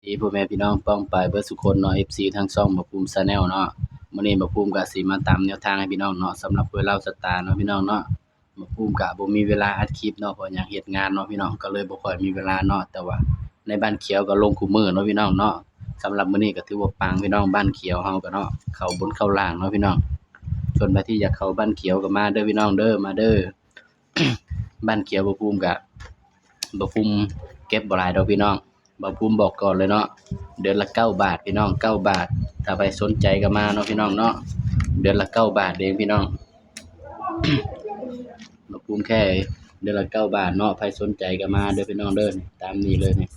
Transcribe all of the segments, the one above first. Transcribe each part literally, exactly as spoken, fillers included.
ดีพ่อแม่พี่น้องป้องปายเบิดสุคนเนาะ เอฟซี ทางช่องบ่าวภูมิ Channel เนาะ มื้อนี้บ่าวภูมิก็สิมาตามแนวทางให้พี่น้องเนาะ สำหรับหวยลาวสตาร์เนาะพี่น้องเนาะ บ่าวภูมิก็บ่มีเวลาอัดคลิปเนาะ เพราะหยังเฮ็ดงานเนาะพี่น้อง ก็เลยบ่ค่อยมีเวลาเนาะ แต่ว่าในบ้านเขียวก็ลงคู่มื้อเนาะพี่น้องเนาะ สำหรับมื้อนี้ก็ถือว่าปังพี่น้อง บ้านเขียวเฮาก็เนาะ เข้าบนเข้าล่างเนาะพี่น้อง ส่วนใครที่อยากเข้าบ้านเขียวก็มาเด้อพี่น้องเด้อ มาเด้อ บ้านเขียวบ่าวภูมิก็ บ่าวภูมิเก็บบ่หลายดอกพี่น้อง บ่าวภูมิบอกก่อนเลยเนาะ เดือนละเก้าบาทพี่น้อง เก้าบาท ถ้าใครสนใจก็มาเนาะพี่น้องเนาะ เดือนละเก้าบาทเองพี่น้อง บ่าวภูมิแค่เดือนละเก้าบาทเนาะ ใครสนใจก็มาเด้อพี่น้องเด้อ ตามนี้เลยนี่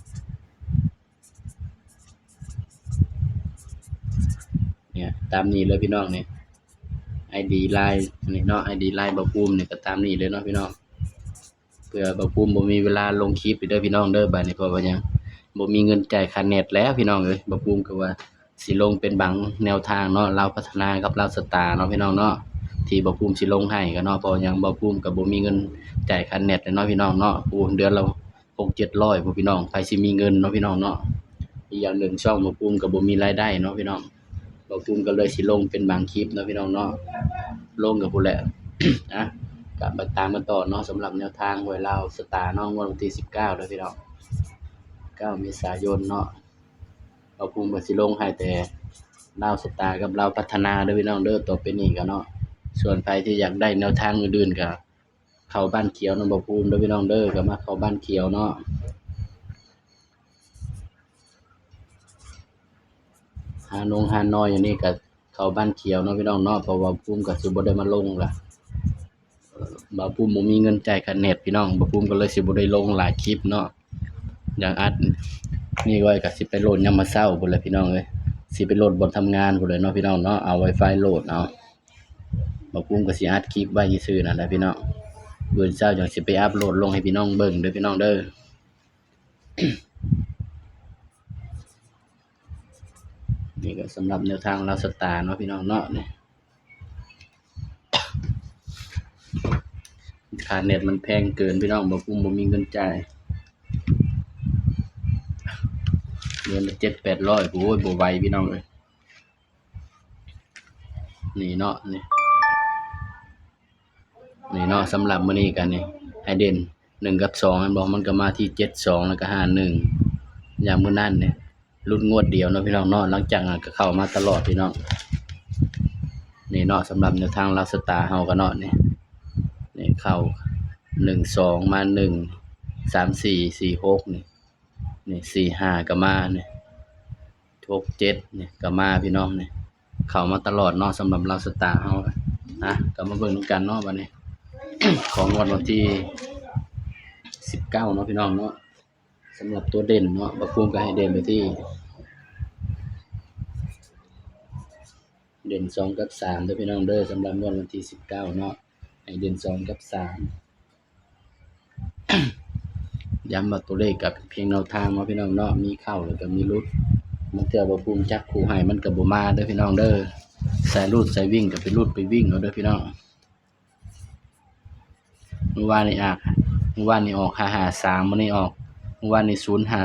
เนี่ย ตามนี้เลยพี่น้องนี่ ไอดี ไลน์ นี่เนาะ ไอดี ไลน์ บ่าวภูมินี่ก็ตามนี้เลยเนาะพี่น้อง เพื่อบ่าวภูมิบ่มีเวลาลงคลิปอีกเด้อพี่น้องเด้อ บัดนี้เพราะว่าหยัง บ่มีเงินจ่ายค่าเน็ตแล้วพี่น้องเอ้ย บ่าวภูมิก็ว่าสิลงเป็นบางแนวทางเนาะ ลาวพัฒนากับลาวสตาร์เนาะพี่น้องเนาะ ที่บ่าวภูมิสิลงให้ก็เนาะ เพราะว่าหยัง บ่าวภูมิก็บ่มีเงินจ่ายค่าเน็ตแล้วเนาะพี่น้องเนาะ โอ้ เดือนละหกเจ็ดร้อยพุ้นพี่น้อง ไผสิมีเงินเนาะพี่น้องเนาะ อีกอย่างหนึ่งช่องบ่าวภูมิก็บ่มีรายได้เนาะพี่น้อง บ่าวภูมิก็เลยสิลงเป็นบางคลิปเนาะพี่น้องเนาะ ลงก็พู้นแหละ นะ ก็มาตามกันต่อเนาะ สำหรับแนวทางหวยลาวสตาร์เนาะ งวดวันที่สิบเก้าเด้อพี่น้อง เก้าเมษายนเนาะ บ่าวภูมิก็สิลงให้แต่ลาวสตาร์กับลาวพัฒนาเด้อพี่น้องเด้อ ต่อไปนี้ก็เนาะ ส่วนใครที่อยากได้แนวทางอื่นๆก็เข้าบ้านเขียวเนาะ บ่าวภูมิเด้อพี่น้องเด้อ ก็มาเข้าบ้านเขียวเนาะ ฮานงฮานอยอย่างนี้ก็เข้าบ้านเขียวเนาะพี่น้องเนาะ เพราะว่าภูมิก็สิบ่ได้มาลงละ เอ่อ บ่าวภูมิบ่มีเงินจ่ายค่าเน็ตพี่น้อง บ่าวภูมิก็เลยสิบ่ได้ลงหลายคลิปเนาะ อย่างอัดนี่ไว้ก็สิไปโหลดยามมื้อเช้าพู้นแหละพี่น้องเอ้ย สิไปโหลดบ่อนทำงานพู้นแหละเนาะพี่น้องเนาะ เอาไวไฟโหลดเอา บ่าวภูมิก็สิอัดคลิปไว้ซื่อๆนั่นแหละพี่น้อง มื้อเช้าจั่งสิไปอัปโหลดลงให้พี่น้องเบิ่งเด้อพี่น้องเด้อ นี่ก็สำหรับแนวทางลาวสตาร์เนาะพี่น้องเนาะ นี่ ค่าเน็ตมันแพงเกินพี่น้อง บ่าวภูมิบ่มีเงินจ่าย เดือนละเจ็ดแปดร้อย โอ้ย บ่ไหวพี่น้องเอ้ย นี่เนาะ นี่ นี่เนาะ สำหรับมื้อนี้ก็นี่ ให้เด่นหนึ่งกับสองแม่นบ่ มันก็มาที่เจ็ดสอง แล้วก็ห้าหนึ่ง อย่างมื้อนั้นนี่ หลุดงวดเดียวเนาะพี่น้องเนาะ หลังจากนั้นก็เข้ามาตลอดพี่น้อง นี่เนาะ สำหรับแนวทางลาวสตาร์เฮาก็เนาะ นี่ นี่เข้าหนึ่งสอง มาหนึ่ง สามสี่ สี่หก นี่ นี่ สี่ห้า ก็มา นี่ หกเจ็ด นี่ก็มาพี่น้อง นี่ เข้ามาตลอดเนาะ สำหรับลาวสตาร์เฮา นะ ก็มาเบิ่งนำกันเนาะ บัดนี้ ของงวดวันที่สิบเก้าเนาะพี่น้องเนาะ สำหรับตัวเด่นเนาะ บ่าวภูมิก็ให้เด่นไปที่ เด่นสองกับสามเด้อพี่น้องเด้อ สำหรับงวดวันที่สิบเก้าเนาะ ให้เด่นสองกับสาม ย้ำว่าตัวเลขก็เป็นเพียงแนวทางเนาะพี่น้องเนาะ มีเข้าแล้วก็มีหลุด บางเทื่อบ่าวภูมิจับคู่ให้มันก็บ่มาเด้อพี่น้องเด้อ สายรูดสายวิ่งก็ไปรูดไปวิ่งเอาเด้อพี่น้อง มื้อวานนี่ออก มื้อวานนี่ออกห้าห้าสาม มื้อนี้ออก มื้อวานนี่ศูนย์ห้า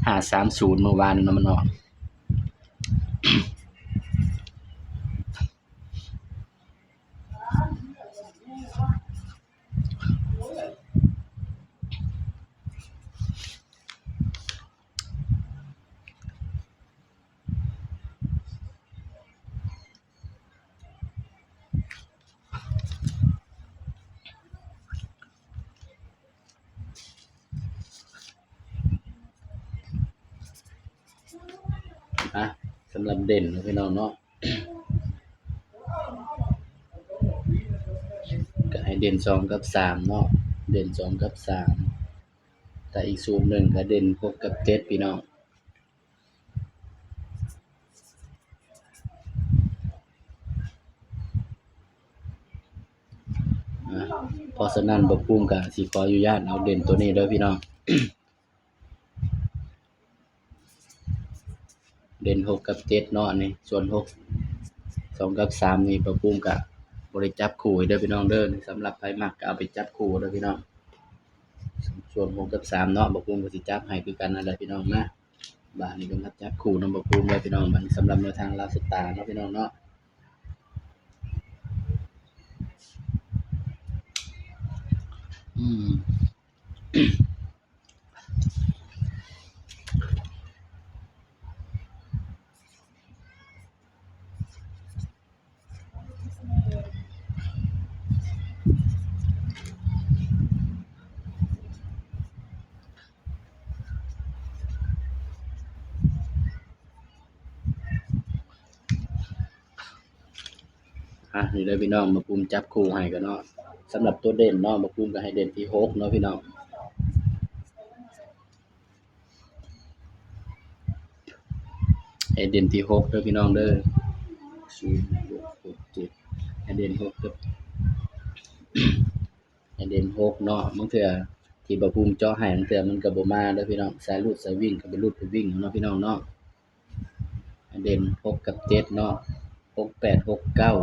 ห้าสามศูนย์ มื้อวานนี่เนาะ มันออก อ่ะ สำหรับเด่นเนาะพี่น้องเนาะ ก็ให้เด่นสองกับสามเนาะ เด่นสองกับสาม แต่อีกสูตรหนึ่งก็เด่นหกกับเจ็ดพี่น้อง อ่ะ เพราะฉะนั้นบ่าวภูมิก็สิขออนุญาตเอาเด่นตัวนี้เด้อพี่น้อง เด่นหกกับเจ็ดเนาะ อันนี้ ส่วนหก สองกับสามนี่บ่าวภูมิก็บ่ได้จับคู่ให้เด้อพี่น้องเด้อ สำหรับไผมักก็เอาไปจับคู่เด้อพี่น้อง ส่วนหกกับสามเนาะ บ่าวภูมิก็สิจับให้คือกันนั่นแหละพี่น้องนะ บาดนี้ก็มาจับคู่นำบ่าวภูมิเลยพี่น้อง บาดนี้สำหรับแนวทางลาวสตาร์เนาะพี่น้องเนาะ อืม อ่ะ นี่เด้อพี่น้อง บ่าวภูมิจับคู่ให้กันเนาะ สำหรับตัวเด่นเนาะ บ่าวภูมิก็ให้เด่นที่หกเนาะพี่น้อง ให้เด่นที่หกเด้อพี่น้องเด้อ ศูนย์ หก เจ็ด ให้เด่นหกเด้อ ให้เด่นหกเนาะ บางเทื่อที่บ่าวภูมิเจาะให้ บางเทื่อมันก็บ่มาเด้อพี่น้อง สายรูดสายวิ่งก็ไปรูดไปวิ่งเอาเนาะพี่น้องเนาะ ให้เด่นหกกับเจ็ดเนาะ หกแปด หกเก้า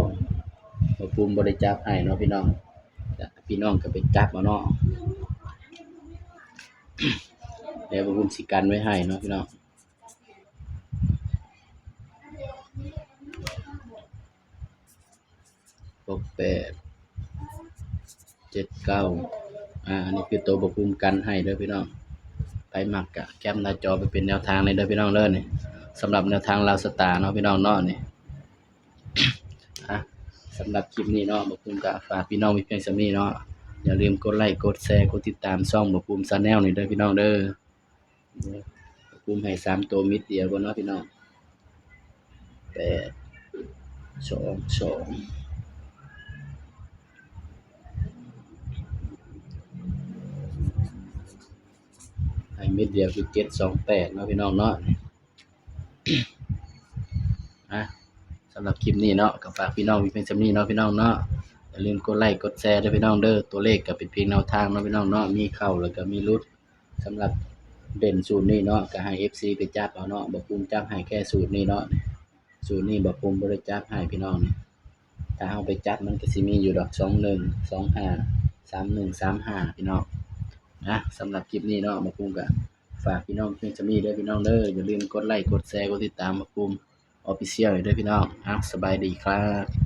บ่าวภูมิบ่ได้จับให้เนาะพี่น้อง พี่น้องก็ไปจับเอาเนาะ แล้วบ่าวภูมิสิกันไว้ให้เนาะพี่น้อง หกแปด เจ็ดเก้า อ่า อันนี้คือตัวบ่าวภูมิกันให้เด้อพี่น้อง ไผมักก็แคปหน้าจอไปเป็นแนวทางเลยเด้อพี่น้องเด้อนี่ สำหรับแนวทางลาวสตาร์เนาะพี่น้องเนาะนี่ อ่ะ สำหรับคลิปนี้เนาะ บ่าวภูมิก็ฝากพี่น้องไว้เพียงส่ำนี้เนาะ อย่าลืมกดไลค์ กดแชร์ กดติดตามช่องบ่าวภูมิ Channel นี่เด้อพี่น้องเด้อ บ่าวภูมิให้สามตัวเม็ดเดียวก่อนเนาะพี่น้อง แปด สอง สอง ให้เม็ดเดียวคือ เจ็ดสองแปด เนาะพี่น้องเนาะ อ่ะ สำหรับคลิปนี้เนาะ ก็ฝากพี่น้องไว้เพียงส่ำนี้เนาะพี่น้องเนาะ อย่าลืมกดไลค์ กดแชร์เด้อพี่น้องเด้อ ตัวเลขก็เป็นเพียงแนวทางเนาะพี่น้องเนาะ มีเข้าแล้วก็มีหลุด สำหรับเด่นสูตรนี้เนาะ ก็ให้ เอฟซี ไปจับเอาเนาะ บ่าวภูมิจับให้แค่สูตรนี้เนาะ สูตรนี้บ่าวภูมิบ่ได้จับให้พี่น้องนี่ ถ้าเอาไปจับมันก็สิมีอยู่ดอก สองหนึ่ง สองห้า สามหนึ่ง สามห้า พี่น้อง นะ สำหรับคลิปนี้เนาะ บ่าวภูมิก็ฝากพี่น้องเพียงส่ำนี้เด้อพี่น้องเด้อ อย่าลืมกดไลค์ กดแชร์ กดติดตามบ่าวภูมิ Official เด้อพี่น้อง อ่ะ สบายดีครับ